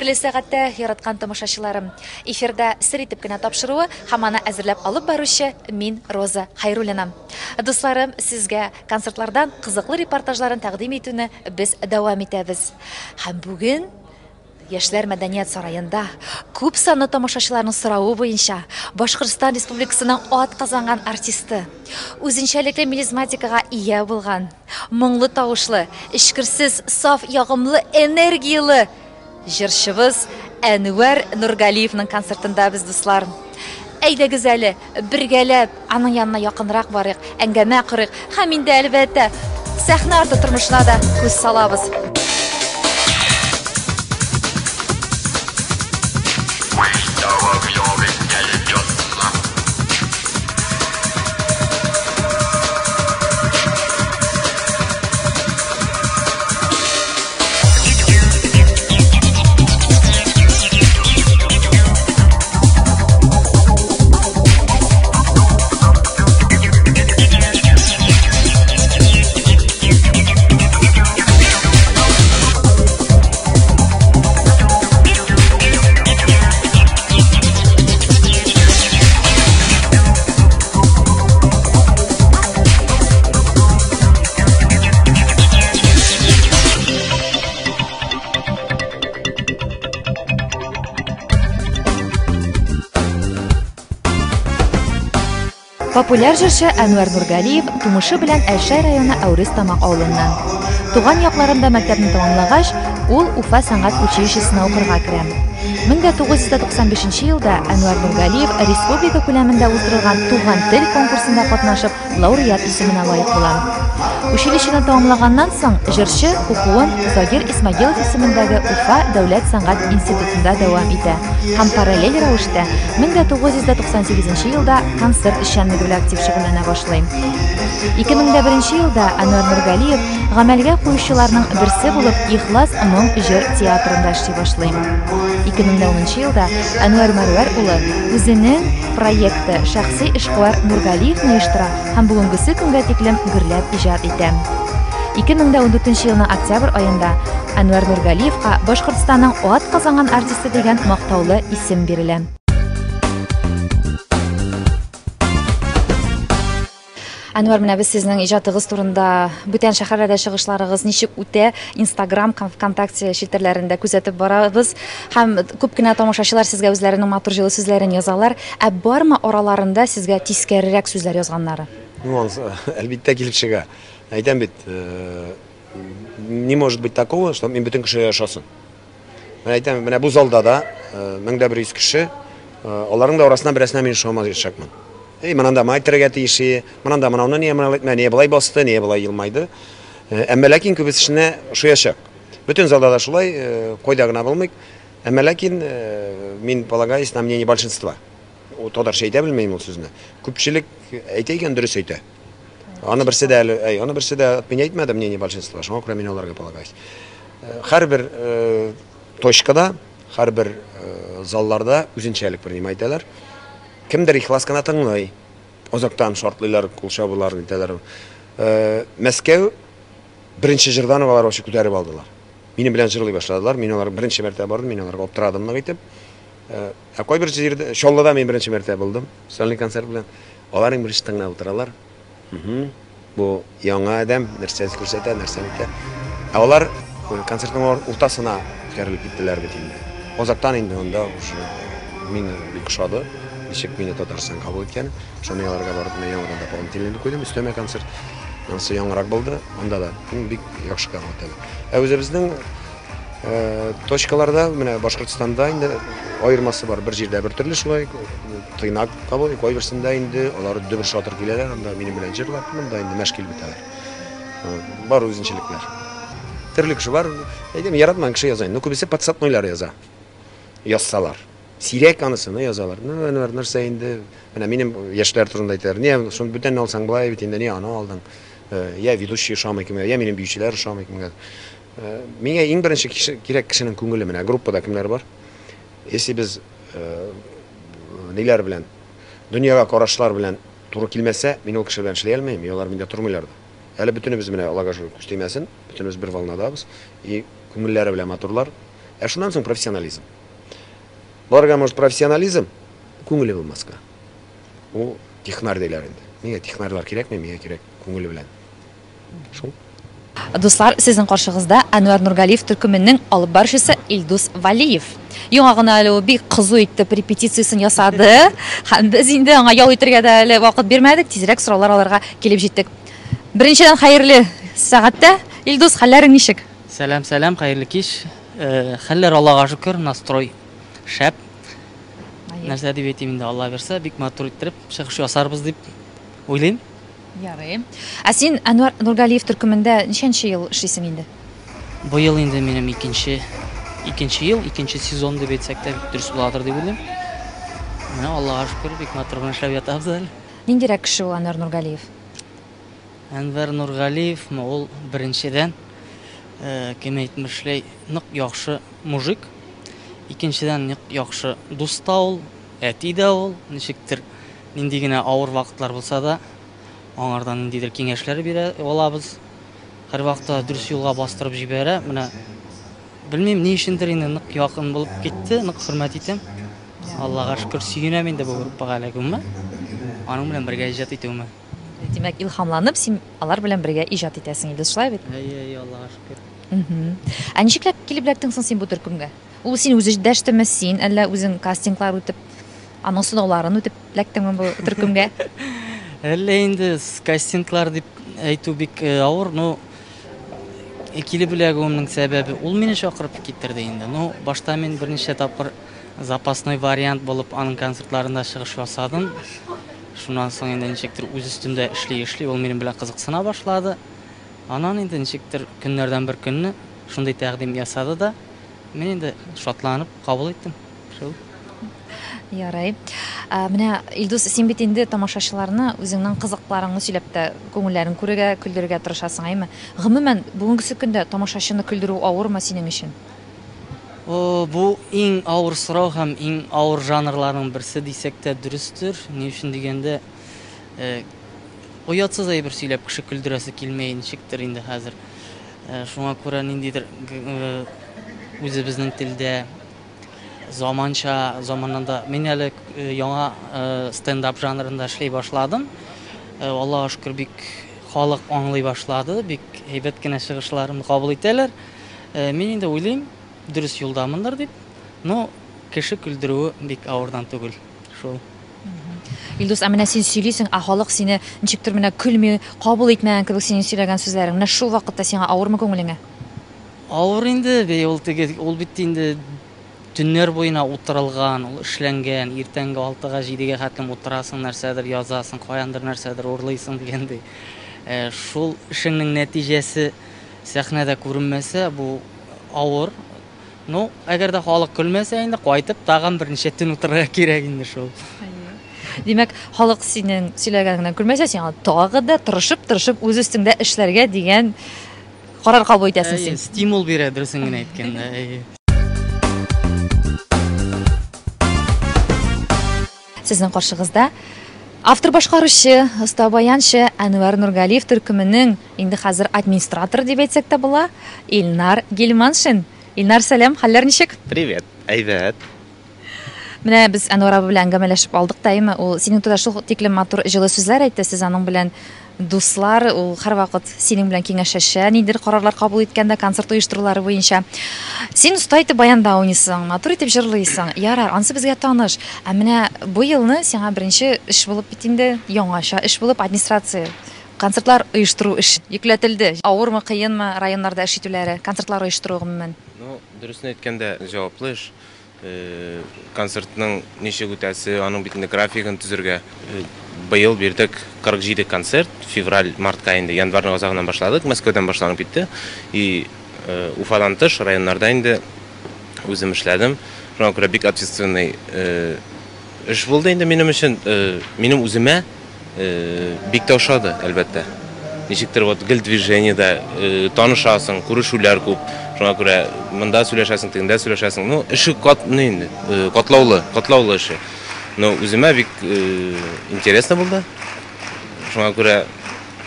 Хәерле сәгатьтә, яраткан тамашачыларым! Эфирда Сер итеп кенә тапшыруы һәм аны әзерләп алып баручы мин, Роза Хәйруллина. Дусларым, сезгә концертлардан кызыклы репортажларын тәкъдим итүне без дәвам итәбез. Һәм бүген Яшьләр мәдәният сараенда күп санлы тамашачыларның соравы буенча Башкортстан Республикасының атказанган артисты, үзенчәлекле мелизматикага ия булган, моңлы тавышлы, эчкерсез, саф, ягымлы, энергияле җырчыбыз Әнвәр Нургалиевның концертында без, дуслар. Әйдәгез әле, бергәләп аның янына якынрак барыйк, әңгәмә корыйк һәм инде, әлбәттә, сәхнә арты тормышына да күз салабыз. Популяр җырчы Әнвәр Нургалиев тумышы белән Әлшәй районы Әүрез Тамак авылыннан. Туган якларында мәктәпне тәмамлагач, ул Уфа сәнгать училищесына укырга керә. 1995 елда Әнвәр Нургалиев республика күләмендә уздырылган Туган тел конкурсында катнашып, лауреат исеменә лаек була. Училищены тәмамлаганнан соң, җырчы укуын Загир Исмагилов исемендәге Уфа дәүләт сәнгать институтында дәвам итә һәм параллель рәвештә 1998 елда концерт эшчәнлеге белән актив шөгыльләнә башлый. 2001 елда Әнвәр Нургалиев гамәлгә куючыларның берсе булып Ихлас моң җыр театрында эшли башлый. 2010 елда Әнвәр Мәрвәр улы үзенең Проекты шәхси эшкуар Нургалиевны оештыра һәм бүгенгесе көнгә тиклем гөрләп иҗат итә. 2014 елның октябрь аенда Әнвәр Нургалиевка Башкортстанның атказанган артисты дигән мактаулы исем бирелә. Әнвәр, менә без сезнең иҗатыгыз турында, бүтән шәһәрләрдә чыгышларыгыз ничек үтә, Инстаграм, ВКонтакте челтәрләрендә күзәтеп барабыз. Һәм күп кенә тамашачылар сезгә үзләренең матур җылы сүзләрен язалар. Ә бармы араларында сезгә тискәрерәк сүзләр язганнары? Ну, ансы, әлбиттә килеп чыга. Әйтәм бит, э, не может быть такого, что мин бөтен кешегә ошасын. Менә әйтәм, менә бу залда да 1100 кеше, аларның да арасыннан берәрсенә мин ошамаячакмын. Эй, монанда май әйтергә тиеш, монанда монауны нигә монау әйтмә, нигә болай басты, нигә болай елмайды. Әмма ләкин күбесенә ошаячак. Бөтен залда да шулай, кайда гына булмыйк. Әмма ләкин мин полагаюсь на мнение большинства. Татарча әйтә белмим ул сүзне. Күпчелек әйтә икән, дөрес әйтә. Аны берсе дә әле, әй, аны берсе дә отменять итмәде мнение большинства, шуңа күрә мин аларга полагаюсь. Һәрбер точкада, һәрбер залларда үзенчәлек бер нимә әйтәләр. Кемдер ихлас кына тыңлый. Озактан шартлыйлар, кул чабулар итәләр. Мәскәү беренче җырдан ук алар вообще күтәреп алдылар. Минем белән җырлый башладылар. Мин алар беренче мәртәбә бардым, мин аларга аптырадым нык итеп. Ә кайбер җирдә, Чаллыда мин беренче мәртәбә булдым, сольный концерт белән. Алар иң беренче тыңлап утыралар. Бу яңа адәм нәрсә күрсәтә, нәрсә нитә. Ә алар концертның уртасына күтәрелеп киттеләр бит инде. Азактан инде анда уже мин бик ошады. Ничек мине Татарстан кабул иткән. Шуны аларга барып менә яңадан дополнительный куйдым, өстәмә концерт. Анысы яңарак булды. Анда да бик яхшы кабул итәләр. Ә үзебезнең Точкаларда, менә Башкортстанда инде аермасы бар. Бер җирдә бер төрле шулай тыйнак кабул, кайберсендә инде алар дөбер шатыр киләләр, анда минем белән җырлап, монда инде мәш килеп бетәләр. Бар үзенчәлекләр. Төрле кеше бар. Әйтәм, яратмаган кеше яза. Ну, күбесе подсаднойлар яза. Язсалар. Сирәк анысыны язалар. Ну, Әнвәр, нәрсә инде? Менә минем яшьләр турында әйтәләр. Не, шуны бүтәнне алсаң болай бит инде, не аны алдың. Я ведущий ошамый кемгә, я минем биючеләр ошамый кемгә. Миңа иң беренче кирәк кешенең күңеле менә группада кемнәр бар. Если без ниләр белән дөньяга карашлар белән туры килмәсә, мин ул кеше белән эшли алмыйм, и алар миндә тормыйлар да. Әле бөтенебез менә Аллага шөкер, күз тимәсен, бөтенебез бер волнадабыз. И күңелләре белән матурлар. Ә шуннан соң профессионализм. Барырга может профессионализм, күңеле булмаска. Ул технарь диләр инде. Миңа технарьлар кирәкми, миңа кирәк күңеле белән. Шул. Дуслар, сезнең каршыгызда Әнвәр Нургалиев төркеменең алып баручысы Илдус Валиев. Яңа гына әле ул бик кызу итеп репетициясен ясады. Һәм без инде аңа ял итәргә дә әле вакыт бирмәдек, тизрәк сораулар алырга килеп җиттек. Беренчедән, хәерле сәгатьтә. Илдус, хәлләрең ничек? Сәлам, сәлам, хәерле кич. Хәлләр Аллага шөкер, настрой шәп. Нәрсә дип әйтим инде, Алла бирсә, бик матур иттереп чыгыш ясарбыз дип уйлыйм. Ярый. Ә син Әнвәр Нургалиев төркемендә ничәнче ел эшлисең инде? Быел инде минем икенче икенче ел, икенче сезон дип әйтсәк тә бик дөрес буладыр дип уйлыйм. Менә Аллага шөкер, бик матур гына эшләп ятабыз әле. Ниндирәк кеше ул Әнвәр Нургалиев? Әнвәр Нургалиевме ул беренчедән, кем әйтмешли, нык яхшы мужик. Икенчедән, нык яхшы дус та ул, әти дә ул, ничектер нинди генә авыр вакытлар булса да, аңардан ниндидер киңәшләр бирә алабыз. Һәрвакытта дөрес юлга бастырып җибәрә. Менә белмим, ни өчендер инде нык якын булып китте, нык хөрмәт итәм. Аллага шөкер, сөенәм инде бу группага эләгүемә, аның белән бергә иҗат итүемә. Димәк, илһамланып, син алар белән бергә иҗат итәсең инде, шулай бит? Әйе, әйе, Аллага шөкер. Ә ничекләп килеп эләктең соң син бу төркемгә? Ул син үзе дәштеме, син әллә үзең кастинглар үтеп, аның сынауларын үтеп эләктеңме бу төркемгә? Әллә инде кастинглар дип әйтү бик авыр, но килеп эләгүемнең сәбәбе ул мине чакырып китерде инде. Ну, башта мин берничә тапкыр запасной вариант булып аның концертларында чыгыш ясадым. Шуннан соң инде ничектер үз өстемдә эшли-эшли ул минем белән кызыксына башлады. Аннан инде ничектер көннәрдән бер көнне шундый тәкъдим ясады да, мин инде шатланып кабул иттем. Шул. Ярай. Менә, Илдус, син бит инде тамашачыларны үзеңнең кызыкларыңны сөйләп тә күңелләрен күрергә, көлдерергә тырышасың, әйме? Гомумән, бүгенгесе көндә тамашачыны көлдерү авырмы синең өчен? О, бу иң авыр сорау һәм иң авыр жанрларның берсе дисәк тә дөрестер. Ни өчен дигәндә, оятсыз әйбер сөйләп кеше көлдерәсе килмәй ничектер инде хәзер. Шуңа күрә ниндидер үзебезнең телдә заманча, заманнан да мин әле яңа стендап жанрында эшли башладым. Аллага шөкер, бик халык аңлый башлады, бик әйбәт кенә чыгышларымны кабул итәләр. Мин инде уйлыйм, дөрес юлдамындыр дип. Но кеше көлдерүе бик авырдан түгел шул. Илдус, ә менә син сөйлисең, ә халык сине ничектер менә көлми, кабул итмәгән кебек синең сөйләгән сүзләрең. Менә шул вакытта сиңа авырмы күңелеңә? Авыр инде, бей, ул теге, ул бит инде төннәр буена утырылган, ул эшләнгән, иртәнге 6-га, 7-гә хәтлем утырасың, нәрсәдер язасың, каяндыр нәрсәдер урлыйсың дигәндәй. Шул эшеңнең нәтиҗәсе сәхнәдә күренмәсә, бу авыр. Ну, әгәр дә халык көлмәсә инде, кайтып тагын берничә төн утырырга кирәк инде шул. Димәк, халык синең сөйләгәнеңнән көлмәсә, сиңа тагы да тырышып-тырышып үз өстеңдә эшләргә дигән карар кабул итәсең син. Стимул бирә, дөресен генә әйткәндә. Әйе. Сезнең каршыгызда автор башкаручы, оста баянчы Әнвәр Нургалиев төркеменең инде хәзер администраторы дип әйтсәк тә була, Илнар Гильманшин. Илнар, сәлам, хәлләр ничек? Привет, әйбәт. Менә без Әнвәр абый белән әңгәмәләшеп алдык та, әйме, ул синең турында шул тиклем матур җылы сүзләр әйтте, сез аның белән дуслар, ул һәрвакыт синең белән киңәшләшә, ниндидер карарлар кабул иткәндә, концерт оештырулары буенча. Син оста итеп баянда уйныйсың, матур итеп җырлыйсың. Ярар, анысы безгә таныш. Ә менә бу елны сиңа беренче эш булып бит инде, яңача эш булып администрация, концертлар оештыру эш йөкләтелде. Авырмы, кыенмы районнарда эш итүләре, концертлар оештыру гомумән? Ну, дөресен әйткәндә, җаваплы эш. Концертның ничек үтәсе, аның бит инде графигын төзергә. Быел бирдек 47 концерт, февраль, мартка инде, январьның азагыннан башладык, Мәскәүдән башланып китте. И Уфадан тыш районнарда инде үзем эшләдем. Шуңа күрә бик ответственный эш булды инде минем өчен. Минем үземә бик тә ошады, әлбәттә. Ничектер вот гел движениедә танышасың, күрешүләр күп. Шуңа күрә монда сөйләшәсең, тегендә сөйләшәсең. Ну, эше кат, ни инде, катлаулы, катлаулы эше. Но үземә бик интересно булды. Шуңа күрә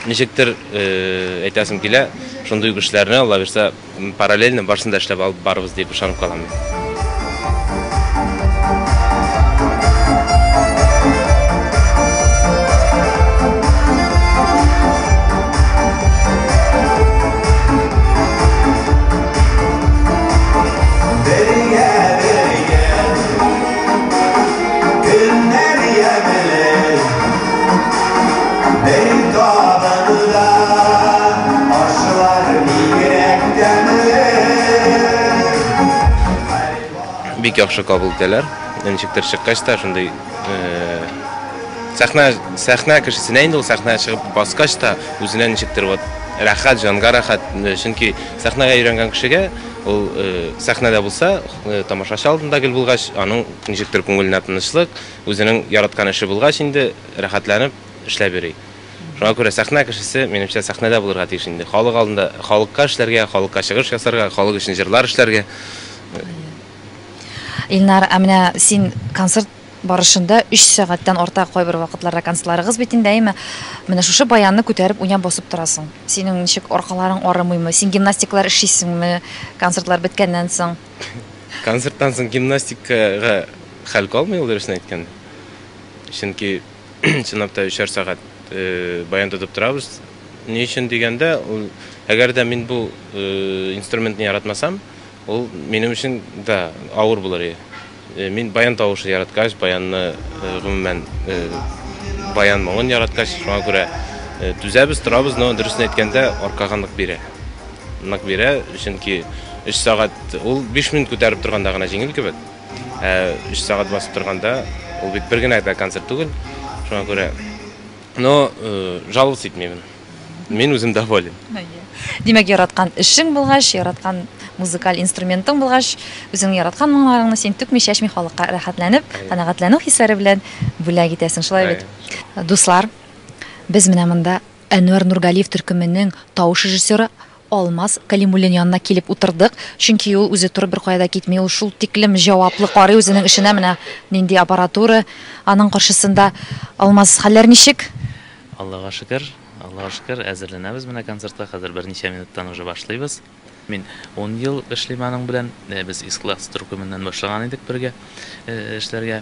ничектер әйтәсем килә, Шундый ук эшләрне, Алла бирса, параллельно барысын да эшләп алып барырбыз дип ышанып калам мин. Бик яхшы кабул итәләр. Ничектер чыккач та шундый э, сәхнә сәхнә кешесенә инде ул сәхнәгә чыгып баскач та үзенә ничектер вот рәхәт, җанга рәхәт. Э, чөнки сәхнәгә өйрәнгән кешегә ул э, сәхнәдә булса, тамашачы алдында гел булгач, аның ничектер күңеленә тынычлык, үзенең яраткан эше булгач инде рәхәтләнеп эшләп йөри. Шуңа күрә сәхнә кешесе, минемчә, сәхнәдә булырга тиеш инде. Халык алдында, халыкка эшләргә, халыкка чыгыш ясарга, халык өчен җырлар эшләргә. Илнар, ә менә син концерт барышында 3 сәгатьтән арта кайбер вакытларда концертларыгыз бит инде, әйме? Менә шушы баянны күтәреп уйнап басып торасың. Синең ничек аркаларың арымыймы? Син гимнастикалар эшлисеңме концертлар беткәннән соң? Концерттан соң гимнастикага хәл калмый ул, дөресен әйткәндә. Чөнки чынлап та өчәр сәгать э, баян тотып торабыз. Ни өчен дигәндә, ул әгәр дә мин бу э, инструментны яратмасам, ул минем өчен да авыр булыр иде. Э, мин баян тавышы яраткач, баянны гомумән баян моңын яраткач, шуңа күрә түзәбез, торабыз, но дөресен әйткәндә, аркага нык бирә. Нык бирә, чөнки 3 сәгать ул 5 минут күтәреп торганда гына җиңел кебек. Ә 3 сәгать басып торганда, ул бит бер генә дә концерт түгел. Шуңа күрә, но жаловаться итмимен. Мин үзем доволен. Димәк, яраткан эшең булгач, яраткан музыкаль инструментың булгач, үзеңнең яраткан моңнарыңны син түкми-чәчми халыкка рәхәтләнеп, канәгатьләнү хисләре белән бүләк итәсең, шулай бит? Дуслар, без менә монда Әнвәр Нургалиев төркеменең тавыш режиссеры Алмаз Калимуллин янына килеп утырдык. Чөнки ул үзе торып беркая да китми. Ул шул тиклем җаваплы карый үзенең эшенә. Менә нинди аппаратура аның каршысында. Алмаз, хәлләр ничек? Аллага шөкер, Аллага шөкер, әзерләнәбез менә концертка, хәзер берничә минуттан уже башлыйбыз. Мин ун ел эшлим аның белән, без Исклас төркеменнән башлаган идек бергә эшләргә.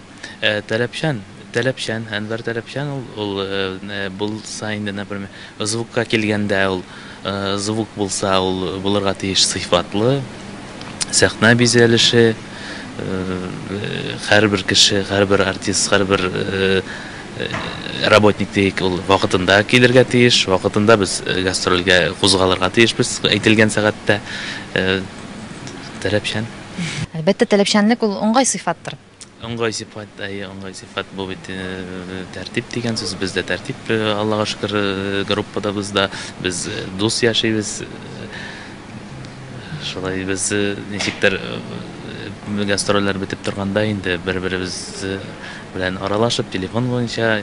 Таләпчән, таләпчән, Әнвәр таләпчән ул, ул булса инде, например, звукка килгәндә ул звук булса, ул булырга тиеш сыйфатлы, сәхнә бизәлеше, һәрбер кеше, һәрбер артист, һәрбер работник диик, ул вакытында килергә тиеш, вакытында без гастрольгә кузгалырга тиешбез, әйтелгән сәгатьтә. Таләпчән. Әлбәттә, таләпчәнлек ул уңгай сыйфаттыр. Уңгай сыйфат, әйе, уңгай сыйфат. Бу бит тәртип дигән сүз. Бездә тәртип, Аллага шөкер, группада бездә без дус яшибез. Шулай без ничектер гастрольләр бетеп торганда инде бер-беребез белән аралашып, телефон буенча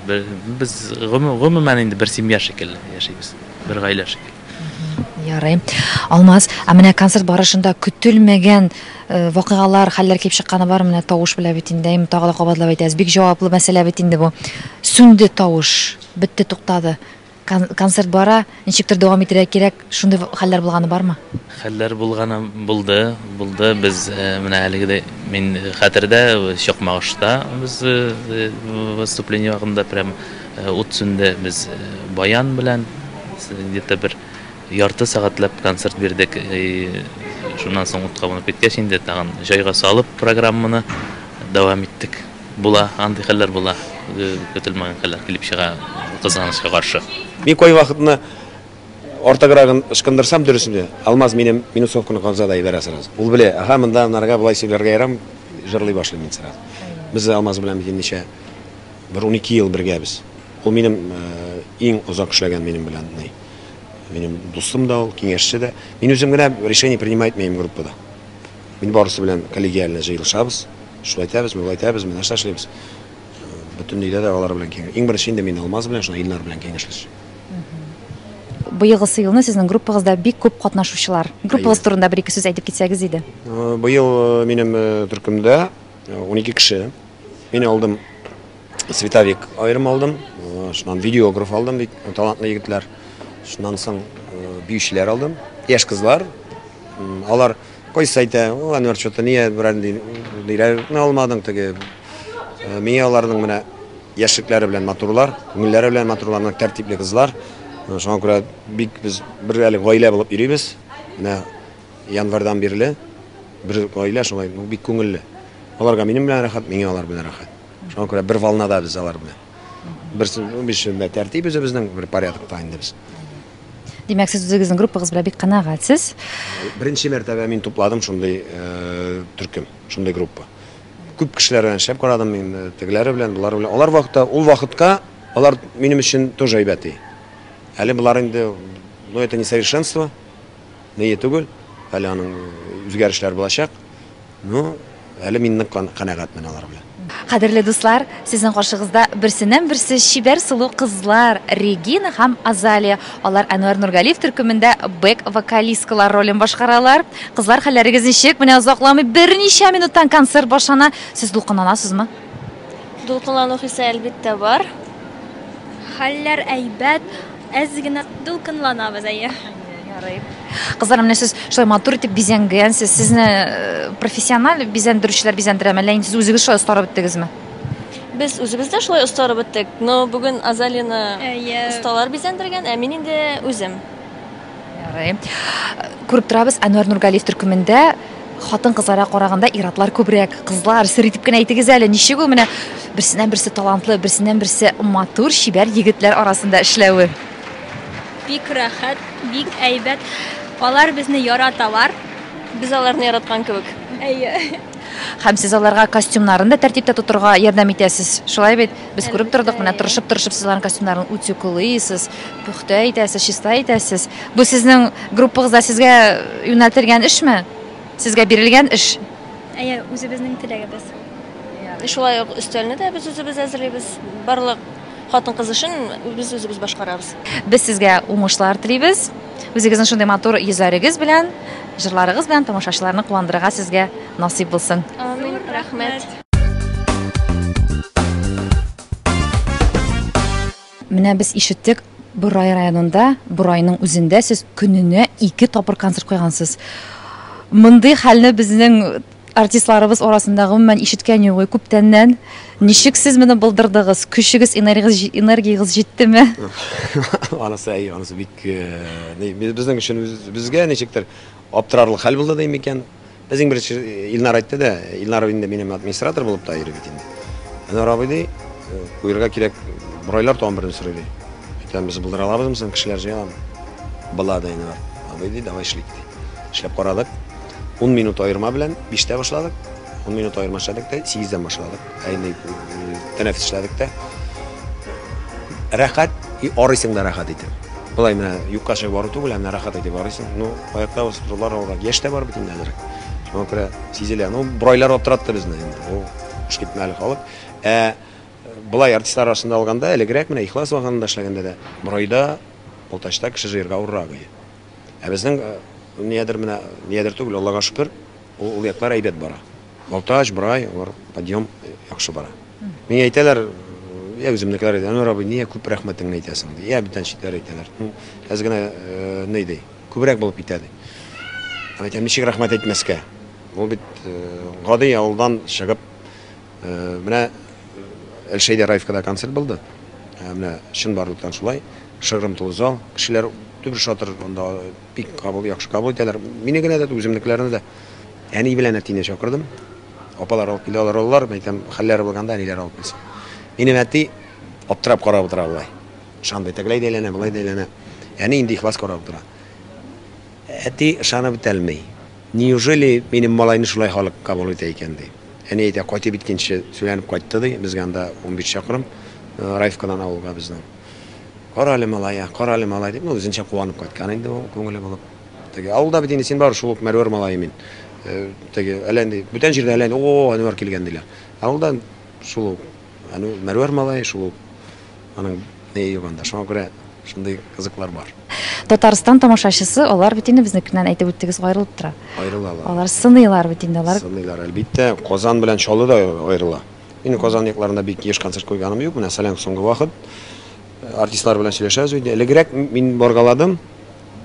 без гомумән инде бер семья шикелле яшибез, бер гаилә шикелле. Ярый. Алмаз, ә менә концерт барышында көтелмәгән э, вакыйгалар, хәлләр килеп чыкканы бар, менә тавыш белән бит инде, әйме тагы да кабатлап әйтәбез. Бик җаваплы мәсьәлә бит инде бу. Сүнде тавыш, бетте, туктады. Концерт бара, ничектер дәвам итәргә кирәк. Шундый хәлләр булганы бармы? Хәлләр булганы булды, булды. Без э, менә әлеге мин хәтердә Чакмагышта без э, выступление вакытында прям ут сүнде. Без баян белән где-то бер ярты сәгатьләп концерт бирдек. Шуннан соң ут кабынып киткәч инде тагын җайга салып программаны дәвам иттек. Була, андый хәлләр була. Көтелмәгән хәлләр килеп чыга, кызганычка каршы. Мин кайвакытны артыграгын ычкындырсам, дөресендә, Алмаз минем минусовканы кабыза да ибәрә сразу. Ул белә, аһа, монда нарга болай сөйләргә ярамый, җырлый башлыйм мин сразу. Без Алмаз белән бит инде ничә, бер 12 ел бергәбез. Ул минем иң озак эшләгән минем белән, ни. Минем дустым да ул, киңәшче дә. Мин үзем генә решение принимать итмәем группада. Мин барысы белән коллегиально җыелышабыз. Шулай итәбез, болай итәбез, менә нәрсә эшлибез. Бөтен өйдә дә алар белән киңәш. Иң беренче инде мин Алмаз белән, шуннан Илнар белән киңәшләшәм. Быелгысы елны сезнең группагызда бик күп катнашучылар. Группагыз турында бер-ике сүз әйтеп китсәгез иде. Быел минем төркемдә 12 кеше. Мин алдым световик аерым алдым, шуннан видеограф алдым, бик талантлы егетләр. Шуннан соң биючеләр алдым. Яшь кызлар. Алар кайсы әйтә, "О, Әнвәр, что-то нигә берәр ниләрне алмадың теге?" Миңа аларның менә яшьлекләре белән матурлар, күңелләре белән матурлар, менә тәртипле кызлар. Шуңа күрә бик без бер әле гаилә булып йөрибез. Менә январьдан бирле бер гаилә шулай, ну, бик күңелле. Аларга минем белән рәхәт, миңа алар белән рәхәт. Шуңа күрә бер волнада без алар белән. Бер без тәртип үзебезнең, бер порядокта инде без. Димәк, сез үзегезнең группагыз белән бик канәгатьсез. Беренче мәртәбә мин тупладым шундый төркем, шундый группа. Күп кешеләр белән эшләп карадым мин, тегеләре белән, болары белән. Алар вакытта, ул вакытка алар минем өчен тоже әйбәт. Әле болар инде, ну это не совершенство, не түгел, әле аның үзгәрешләр булачак. Ну, әле мин нык канәгатьмен алар белән. Кадерле дуслар, сезнең каршыгызда берсеннән-берсе чибәр сылу кызлар Регина һәм Азалия. Алар Әнвәр Нургалиев төркемендә бэк-вокалисткалар ролен башкаралар. Кызлар, хәлләрегез ничек? Менә озакламый берничә минуттан концерт башлана. Сез дулкынланасызмы? Дулкынлану хисе әлбәттә бар. Хәлләр әйбәт, әз генә дулкынланабыз, әйе. Ярый. Кызлар, менә сез шулай матур итеп бизәнгәнсез. Сезне профессиональ бизәндерүчеләр бизәндерәме, әллә инде сез үзегез шулай остарып беттегезме? Без үзебез дә шулай остарып беттек. Но бүген Азалияны осталар бизәндергән, ә мин инде үзем. Ярый. Күреп торабыз, Әнвәр Нургалиев төркемендә хатын-кызларга караганда ир-атлар күбрәк. Кызлар, сер итеп кенә әйтегез әле, ничек ул менә берсеннән-берсе талантлы, берсеннән-берсе матур, чибәр егетләр арасында эшләве? Бик рәхәт, бик әйбәт. Алар безне яраталар. Без аларны яраткан кебек. Әйе. Һәм сез аларга костюмнарын да тәртиптә тотырга ярдәм итәсез. Шулай бит? Без күреп тордык, менә тырышып-тырышып сез аларның костюмнарын утюглыйсыз, пөхтә итәсез, чиста итәсез. Бу сезнең группагызда сезгә юнәлтелгән эшме? Сезгә бирелгән эш? Әйе, үзебезнең теләгебез. Шулай ук өстәлне дә без үзебез әзерлибез. Барлык хатын-кыз эшен без үзебез башкарабыз. Без сезгә уңышлар телибез. Үзегезнең шундый матур йөзләрегез белән, җырларыгыз белән тамашачыларны куандырырга сезгә насыйп булсын. Амин, рәхмәт. Менә без ишеттек, Борай районында, Борайның үзендә сез көненә 2 тапкыр концерт куйгансыз. Мондый хәлне безнең артистларыбыз арасында гомумән ишеткән юк күптәннән. Ничек сез моны булдырдыгыз? Көчегез, энергиягез җиттеме? Анысы әй, анысы бик безнең өчен безгә ничектер аптырарлык хәл булды дим икән. Без иң беренче Илнар әйтте дә, Илнар инде минем администратор булып та йөри бит инде. Әнвәр абый ди, куярга кирәк, Борайлар тагын берне сорый ди. Әйтәм, без булдыра алабызмы соң, кешеләр җыя аламы? Була ди Әнвәр абый ди, давай эшлик ди. Эшләп карадык. 10 минут аерма белән 5-тә башладык. 10 минут аерма эшләдек тә, 8-дән башладык. Ә инде тәнәфес эшләдек тә. Рәхәт, и арыйсың да рәхәт итеп. Болай менә юкка чыгып ару түгел, ә менә рәхәт итеп арыйсың. Ну, аякта басып торулар авыррак. Яшь тә бар бит инде әзрәк. Шуңа күрә сизелә. Ну, Борайлар аптыратты безне инде. Ул эш китмәле халык. Ә болай артистлар арасында алганда, элегрәк менә Ихлас вагонында эшләгәндә дә Борайда, Балтачта кеше җыярга авыррак иде. Ә безнең ниядер менә, ниядер түгел, Аллага шөкер, ул яклар әйбәт бара. Балтач, Борай, алар подъем яхшы бара. Миңа әйтәләр, я үземнекеләр әйтә, Әнвәр абый, нигә күп рәхмәтеңне әйтәсең, ди. Я бүтән читләр әйтәләр. Ну, әз генә ни ди, күбрәк булып китә ди. Мин әйтәм, ничек рәхмәт әйтмәскә? Ул бит гади авылдан чыгып, менә Әлшәйдә Раевкада концерт булды. Менә чынбарлыктан шулай, шыгрым тулы зал, кешеләр түбер шатыр анда бик кабул, яхшы кабул итәләр. Мине генә дә, үземнекеләрне дә. Әни белән әтине чакырдым. Апалар алып килде, алар алалар, мин әйтәм, хәлләре булганда әниләр алып килсен. Минем әти аптырап карап утыра болай. Ышанмый, тегеләй дә әйләнә, болай да әйләнә. Әни инде ихлас карап утыра. Әти ышанып бетәлми. Неужели минем малайны шулай халык кабул итә икән, ди. Әни әйтә, кайтып беткәнче сөйләнеп кайтты, ди. Безгә анда 15 чакрым Раевкадан авылга безнең. Кара әле малай, кара әле малай дип, ну, үзенчә куанып кайткан инде ул, күңеле булып. Теге авылда бит инде син бар шул ук Мәрвәр малае мин. Теге әллә инде бүтән җирдә әллә инде о, Әнвәр килгән диләр. Авылда шул ук Мәрвәр малае шул ук аның не юк анда. Шуңа күрә шундый кызыклар бар. Татарстан тамашачысы, алар бит инде безнекеннән әйтеп үттегез, аерылып тора. Аерылалар. Алар сыныйлар бит инде, алар. Сыныйлар, әлбәттә. Казан белән Чаллы да аерыла. Мин Казан якларында бик еш концерт куйганым юк. Менә Салян соңгы вакыт артистлар белән сөйләшәбез инде. Элегрәк мин баргаладым.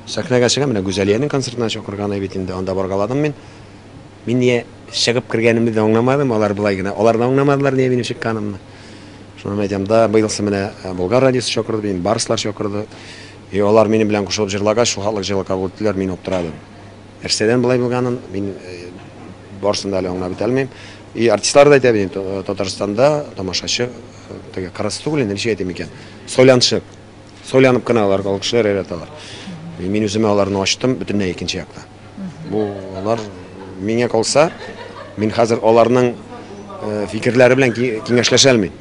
Сәхнәгә чыгам, менә Гүзәлиянең концертына чакырган бит инде, анда баргаладым мин. Мин нигә чыгып кергәнемне дә аңламадым, алар болай гына, алар да аңламадылар нигә минем чыкканымны. Шуннан әйтәм, да, быелсы менә Болгар радиосы чакырды, мине Барслар чакырды. И алар минем белән кушылып җырлагач, шул хатлык җылы кабул иттеләр, мин аптырадым. Нәрсәдән болай булганын мин барысын да әле аңлап бетә алмыйм. И артистлар да әйтә бит, Татарстанда тамашачы теге кырыс түгел инде, ничек әйтим икән, сойланчык. Сойланып кына алар алкышлар яраталар. Мин үземә аларны ачтым бөтенләй икенче якта. Бу алар миңа калса, мин хәзер аларның фикерләре белән киңәшләшә алмыйм.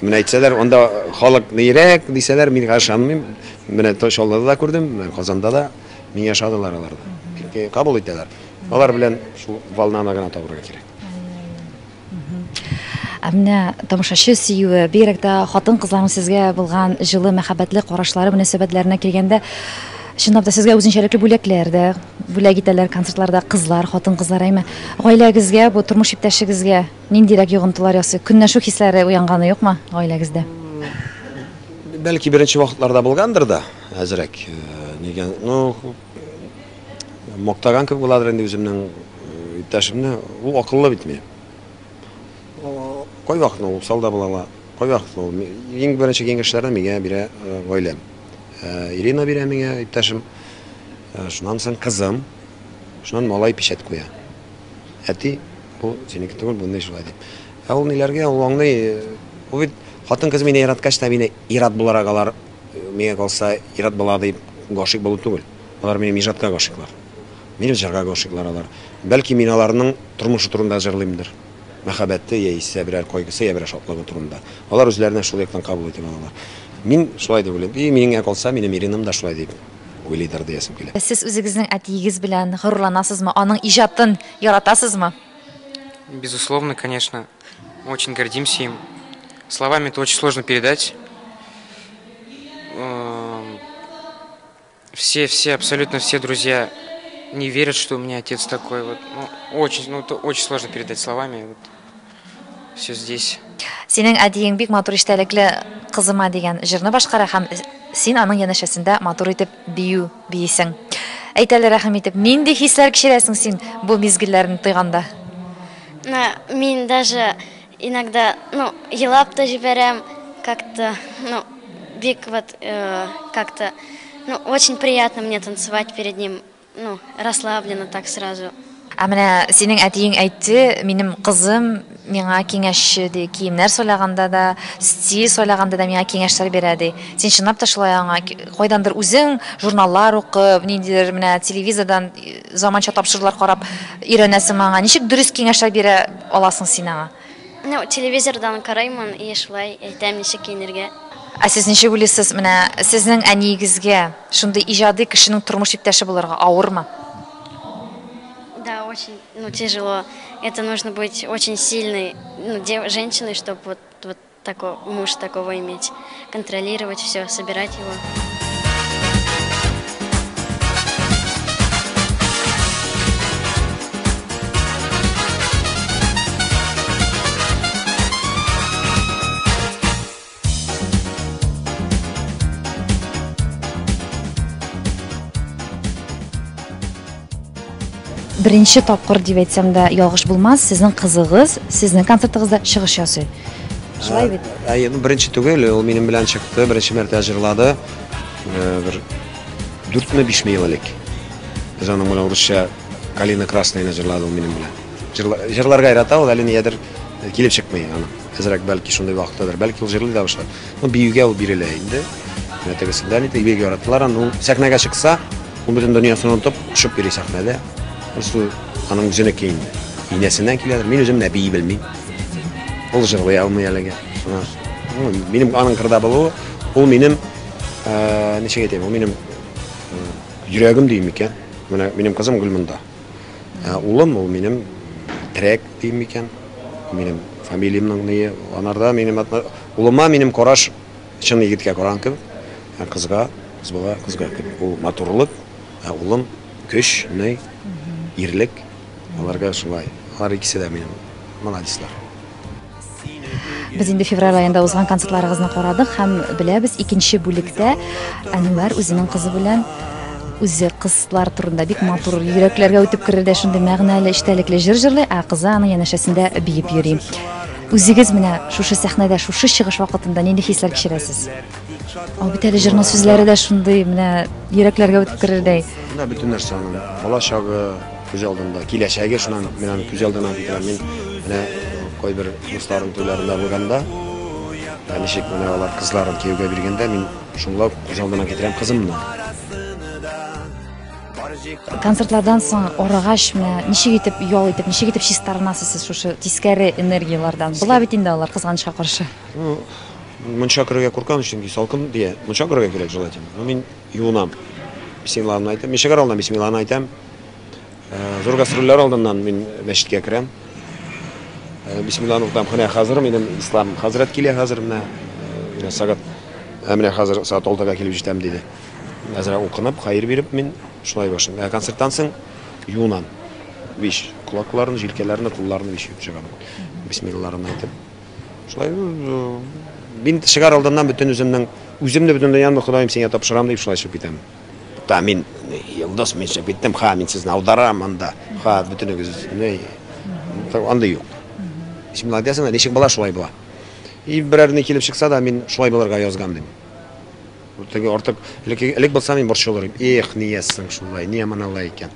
Менә әйтсәләр, анда халык нирәк дисәләр, мин ышанмыйм. Менә Чаллыда да күрдем, Казанда да миңа ошадылар алар да. Бик кабул итәләр. Алар белән шул волнаны гына табырга кирәк. Ә менә тамашачы сөюе, бигрәк тә хатын-кызларның сезгә булган җылы, мәхәббәтле карашлары, мөнәсәбәтләренә килгәндә, чынлап та сезгә үзенчәлекле бүләкләр дә бүләк итәләр концертларда кызлар, хатын-кызлар, әйме? Гаиләгезгә, бу тормыш иптәшегезгә ниндирәк йогынтылар ясый? Көнләшү хисләре уянганы юкмы гаиләгездә? Бәлки беренче вакытларда булгандыр да, әзрәк. Нигә, ну, мактаган кебек буладыр инде үземнең иптәшемне. Ул акыллы бит минем. Кайвакытны ул усал да була ала, кайвакытны ул иң беренче киңәшләрне миңа бирә гаиләм. Ирина бирә миңа иптәшем. Шуннан соң кызым, шуннан малай печать куя. Әти, бу синеке түгел, бу шулай дип. Ә ул ниләргә, ул аңлый. Ул бит хатын-кыз мине яраткач та мине ир-ат буларак алар миңа калса ир-ат була дип гашыйк булу түгел. Алар минем иҗатка гашыйклар. Минем җырга гашыйклар алар. Бәлки мин аларның тормышы турында җырлыймдыр. Мәхәббәте яисә берәр кайгысы, я берәр шатлыгы турында. Алар үзләренә шул яктан кабул итеп алалар. Мин шулай дип уйлыйм. И миңа калса, минем Иринам да шулай дип уйлыйдыр диясем килә. Сез үзегезнең әтиегез белән горурланасызмы? Аның иҗатын яратасызмы? Безусловно, конечно. Очень гордимся им. Словами это очень сложно передать. Все, все, абсолютно все друзья не верят, что у меня отец такой. Вот. Ну, очень, ну, это очень сложно передать словами. Вот. Все здесь. Синең әтиең бик матур истәлекле кызыма дигән җырны башкара һәм син аның янәшәсендә матур итеп бию биисең. Әйт әле, рәхим итеп, нинди хисләр кичерәсең син бу мизгелләрне тойганда? Мин даже иногда, ну, елап та җибәрәм, как-то, ну, бик вот, как-то, ну, очень приятно мне танцевать перед ним, ну, расслабленно так сразу. Ә менә синең әтиең әйтте, минем кызым миңа киңәшче ди, киемнәр сайлаганда да, стиль сайлаганда да миңа киңәшләр бирә ди. Син чынлап та шулай аңа кайдандыр үзең журналлар укып, ниндидер менә телевизордан заманча тапшырулар карап өйрәнәсең аңа. Ничек дөрес киңәшләр бирә аласың син аңа? Ну, телевизордан караймын и шулай әйтәм ничек киенергә. Ә сез ничек уйлыйсыз, менә сезнең әниегезгә шундый иҗади кешенең тормыш иптәше булырга авырмы? Да, очень, ну, тяжело. Это нужно быть очень сильной, ну, женщиной, чтобы вот, вот такой, муж такого иметь. Контролировать все, собирать его. Беренче тапкыр дип әйтсәм дә ялгыш булмас, сезнең кызыгыз сезнең концертыгызда чыгыш ясый. Шулай бит? Әйе, ну, беренче түгел, ул минем белән чыкты, беренче мәртәбә җырлады. Бер 4-ме 5-ме ел элек. Без аның белән урысча Калина Красная җырлады ул минем белән. Җырларга ярата ул, әле ниядер килеп чыкмый аның. Әзрәк бәлки шундый вакыттадыр, бәлки ул җырлый да башлар. Ну, биюгә ул бирелә инде. Менә тегесендә инде бик яраталар аны. Ул сәхнәгә чыкса, ул бөтен дөньясын онытып, очып йөри сәхнәдә. Просто аның үзенеке инде. Инәсеннән киләдер. Мин үзем дә бии белмим. Ул җырлый алмый әлегә. Шуңа, ну, минем аның кырда булуы, ул минем, ничек әйтәм, ул минем йөрәгем дим икән. Менә минем кызым гел монда. Улым ул минем терәк дим икән. Минем фамилиямның ние, анарда минем улыма минем караш чын егеткә караган кебек, ә кызга, кыз бала кызга кебек. Ул матурлык, ә улым көч, ни, ирлек. Аларга шулай. Алар икесе дә минем молодецлар. Без инде февраль аенда узган концертларыгызны карадык һәм беләбез, икенче бүлектә Әнвәр үзенең кызы белән Үзе кызлар турында бик матур, йөрәкләргә үтеп керердәй шундый мәгънәле, эчтәлекле җыр җырлый, ә кызы аның янәшәсендә биеп йөри. Үзегез менә шушы сәхнәдә, шушы чыгыш вакытында нинди хисләр кичерәсез? Ул бит әле җырның сүзләре дә шундый, менә йөрәкләргә үтеп керердәй. Менә бөтен нәрсә аның бала чагы күз алдында, киләчәге шуннан мин аны күз алдына китерәм. Мин менә кайбер дусларым туйларында булганда, ничек менә алар кызларын кияүгә биргәндә, мин шунда күз алдына китерәм кызымны. Концертлардан соң арыгач, менә ничек итеп ял итеп, ничек итеп чистарынасыз сез шушы тискәре энергияләрдән? Була бит инде алар, кызганычка каршы. Ну, мунча керергә куркам, чөнки салкын дия. Мунча керергә кирәк желательно. Но мин юынам. Бисмилланы әйтәм. Мин чыгар алдыннан бисмилланы әйтәм. Э, зур гастрольләр алдыннан мин мәчеткә керәм. Э, бисмилланы укытам. Менә хәзер минем Ислам хәзрәт килә хәзер менә. Э, менә сәгать менә хәзер сәгать 6-га килеп җитәм диде. Әзрәк укынып, хәер биреп мин шулай башлыйм. Ә концерттан соң юынам. Биш колакларын, җилкәләрне, кулларны биш юып чыгам. Бисмилларын әйтеп. Шулай мин чыгар алдыннан бөтен үземнең үземне бөтен дөньямны Ходаем сиңа тапшырам дип шулай чыгып китәм. Та мин йолдыз мин чыгып киттем, ха, мин сезне аударам анда. Ха, бөтенегез не андый юк. Бисмилла әйтәсең, ничек була, шулай була. И берәр ни килеп чыкса да, мин шулай булырга язган дим. Теге артык элек, элек булса мин борчылыр идем. Эх, нигә соң шулай, нигә моны алай икән?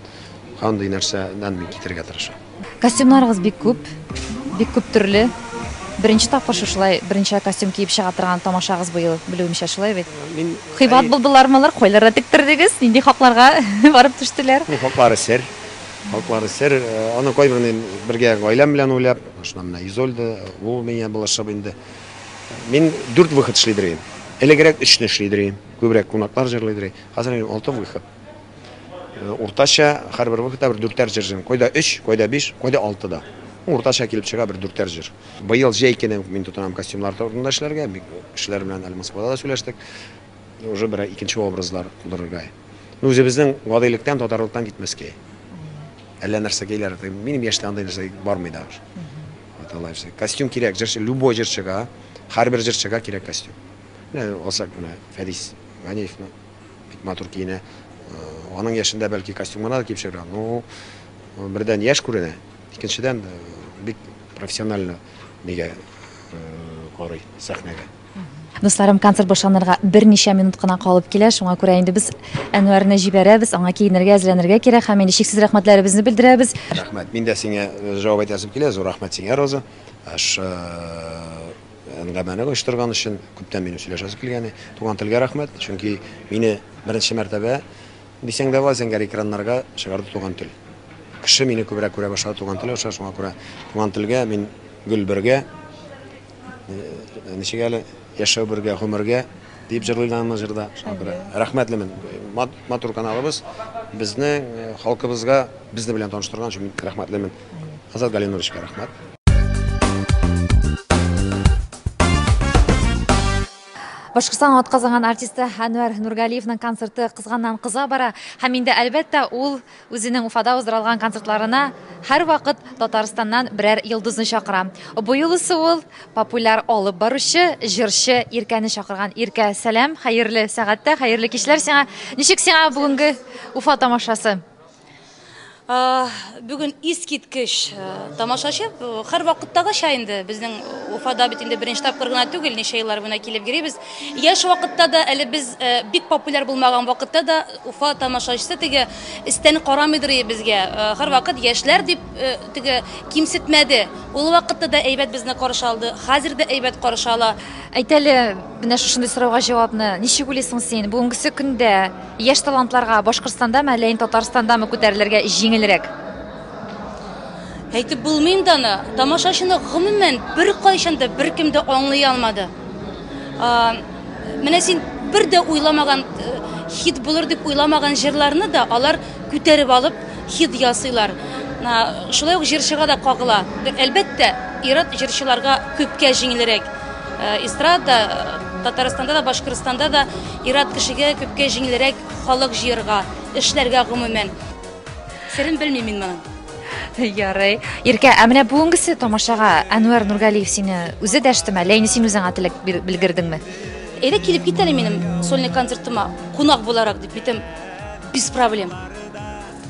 Андый нәрсәдән мин китергә тырышам. Костюмнарыгыз бик күп, бик күп төрле. Беренче тапкыр шушылай берничә костюм киеп чыга торган тамашагыз быел, белүемчә, шулай бит? Мин Кыйбат булдылармы алар? Кайларда тектердегез? Нинди хакларга барып төштеләр? Ну, хаклары сер. Хаклары сер. Аны кайберне бергә гаиләм белән уйлап, шуннан менә Изольда, ул миңа булышып инде. Мин дүрт выход эшли идем. Элегрәк өчне эшли идем. Күбрәк кунаклар җырлый идем. Хәзер минем алты выход. Уртача һәрбер выходта бер дүртәр җыр җырлыйм. Кайда өч, кайда биш, кайда алты да. Уртача килеп чыга бер дүртәр җыр. Быел җәй көне мин тотынам костюмнар турында эшләргә. Бик кешеләр белән әле Москвада да сөйләштек. Уже бер икенче образлар тудырырга. Ну, үзебезнең гадилектән, татарлыктан китмәскә. Әллә нәрсәкәйләр, минем яшьтә андый нәрсә бармый да уже. Вот алай все. Костюм кирәк, җырчы, любой җырчыга, һәрбер җырчыга кирәк костюм. Менә алсак, менә Фәдис Ганиевны бик матур киенә. Аның яшендә бәлки костюм гына да киеп чыгар. Ну, бердән яшь күренә, икенчедән бик профессионально нигә карый сәхнәгә. Дусларым, концерт башланырга берничә минут кына калып килә, шуңа күрә инде без Әнвәрне җибәрәбез, аңа киенергә, әзерләнергә кирәк һәм инде чиксез рәхмәтләребезне белдерәбез. Рәхмәт. Мин дә сиңа җавап әйтәсем килә. Зур рәхмәт сиңа, Роза. Аш әңгәмәне оештырган өчен күптән минем сөйләшәсе килгән. Туган телгә рәхмәт, чөнки мине беренче мәртәбә дисәң дә була, зәңгәр экраннарга чыгарды туган тел. Кеше мине күбрәк күрә башлады туган тел аша, шуңа күрә туган телгә мин гел бергә, ничек әле, яшәү бергә, гомергә дип җырлыйлар аны җырда. Шуңа күрә рәхмәтлемен. Матур каналыбыз безнең халкыбызга безне белән таныштырган өчен мин рәхмәтлемен. Азат Галиновичка рәхмәт. Башкортстан атказанган артисты Әнвәр Нургалиевның концерты кызганнан кыза бара һәм инде әлбәттә ул үзенең Уфада уздырылган концертларына һәрвакыт Татарстаннан берәр йолдызны чакыра. Бу юлысы ул популяр алып баручы, җырчы Иркәне чакырган. Иркә, сәлам, хәерле сәгатьтә, хәерле кичләр сиңа. Ничек сиңа бүгенге Уфа тамашасы? Бүген искиткеч тамашачы, һәрвакыттагыча инде безнең Уфада бит инде беренче тапкыр гына түгел, ничә еллар буена килеп йөрибез. Яшь вакытта да, әле без бик популяр булмаган вакытта да Уфа тамашачысы теге өстән карамыйдыр иде безгә. Һәрвакыт яшьләр дип теге кимсетмәде. Ул вакытта да әйбәт безне каршы алды, хәзер дә әйбәт каршы ала. Әйт әле, менә шушындый сорауга җавапны. Ничек уйлыйсың син, бүгенгесе көндә яшь талантларга Башкортстандамы, әллә инде Татарстандамы күтәрелергә җиңелрәк? Әйтеп булмый инде аны. Тамашачыны гомумән беркайчан да беркем дә аңлый алмады. Менә син бер дә уйламаган хит булыр дип уйламаган җырларны да алар күтәреп алып хит ясыйлар. Шулай ук җырчыга да кагыла. Әлбәттә, ир-ат җырчыларга күпкә җиңелрәк. Эстрада Татарстанда да, Башкортстанда да ир-ат кешегә күпкә җиңелрәк халык җыярга, эшләргә гомумән. Серен белмим мин моның. Ярый. Иркә, ә менә бүгенгесе тамашага Әнвәр Нургалиев сине үзе дәштеме, әллә инде син үзең аңа теләк белгердеңме? Әйдә килеп кит әле минем сольный концертыма, кунак буларак дип битем. Без проблем.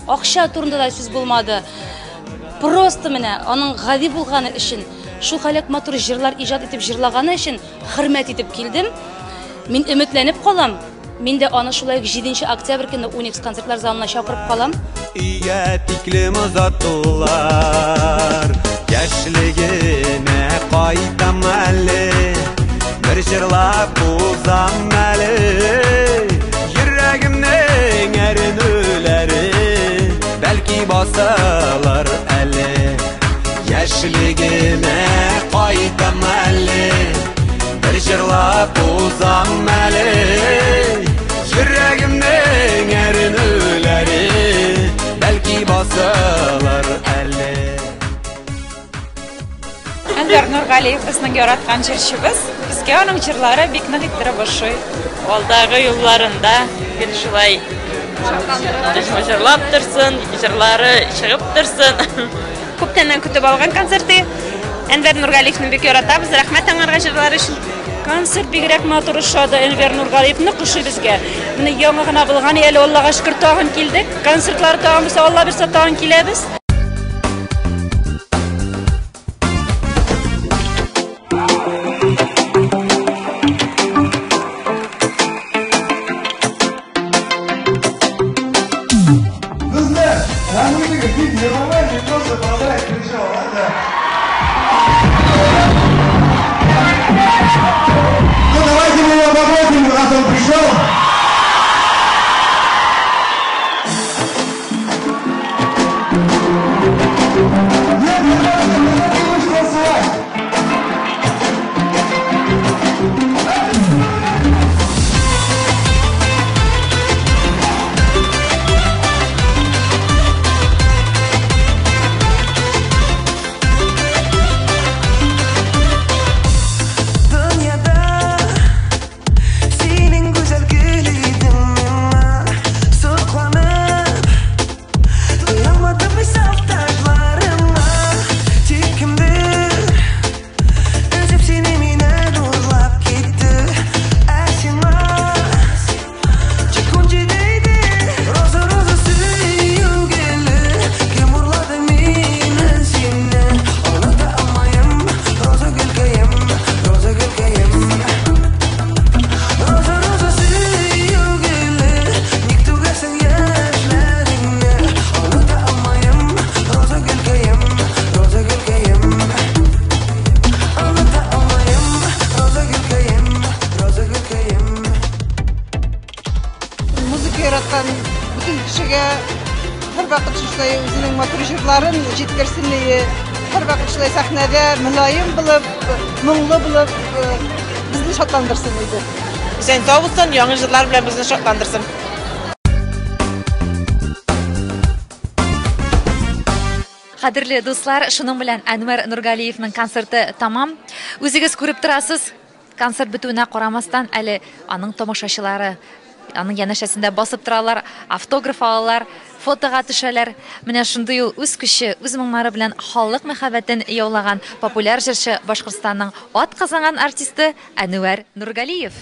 Акча турында да сүз булмады. Просто менә аның гади булганы өчен, шул хәләк матур җырлар иҗат итеп җырлаганы өчен хөрмәт итеп килдем. Мин өметләнеп калам. Мин дә аны шулай ук 7 октябрь көнне Уникс концертлар залына чакырып калам. Өйгә тиклем озаттылар. Яшьлегемә кайтам әле, бер җырлап узам әле. Йөрәгемнең әрнүләре бәлки басылыр әле. Яшьлегемә кайтам әле, бер җырлап узам әле. Йөрәгемнең әрнүләре бәлки басылыр әле. Әнвәр Нургалиев безнең яраткан җырчыбыз. Безгә аның җырлары бик нык иттереп ошый. Алдагы юлларында гел шулай җырлап торсын, җырлары чыгып торсын. Күптәннән көтеп алган концерты. Әнвәр Нургалиевны бик яратабыз. Рәхмәт аңарга җырлары өчен. Концерт бигрәк матур ошады. Әнвәр Нургалиев нык ошый безгә. Менә яңа гына булган, әле Аллага шөкер тагын килдек. Концертлары тагын булса, Алла бирсә тагын киләбез. Ну давайте мы его попросим, раз он пришел. Нет, не надо, не лучше танцевать. Дөньяда синең гүзәл гөл идең миңа сокланып туялмадым мин саф таҗларыңа. Тик кемдер өзеп сине миннән урлап китте, ә сиңа тик 17 иде. Роза, роза, сөю гөле, кем урлады миннән сине? Оныта алмыйм, роза гөлкәем, роза гөлкәем. Роза, роза, сөю гөле, ник түгәсең яшьләреңне? Оныта алмыйм, роза гөлкәем, роза гөлкәем. Оныта алмыйм, роза гөлкәем, роза гөлкәем. Музыка яраткан бөтен кешегә һәрвакыт шушылай үзенең матур җырларын җиткерсен иде. Һәрвакыт шулай сәхнәдә мөлаем булып, моңлы булып безне шатландырсын иде. Исән сау булсын, яңа җырлар белән безне шатландырсын. Кадерле дуслар, шуның белән Әнвәр Нургалиевның концерты тамам. Үзегез күреп торасыз, концерт бетүенә карамастан, әле аның тамашачылары аның янәшәсендә басып торалар, автограф алалар, фотога төшәләр. Менә шундый ул үз көче, үз моңнары белән халык мәхәббәтен яулаган популяр җырчы, Башкортстанның ат казанган артисты Әнвәр Нургалиев.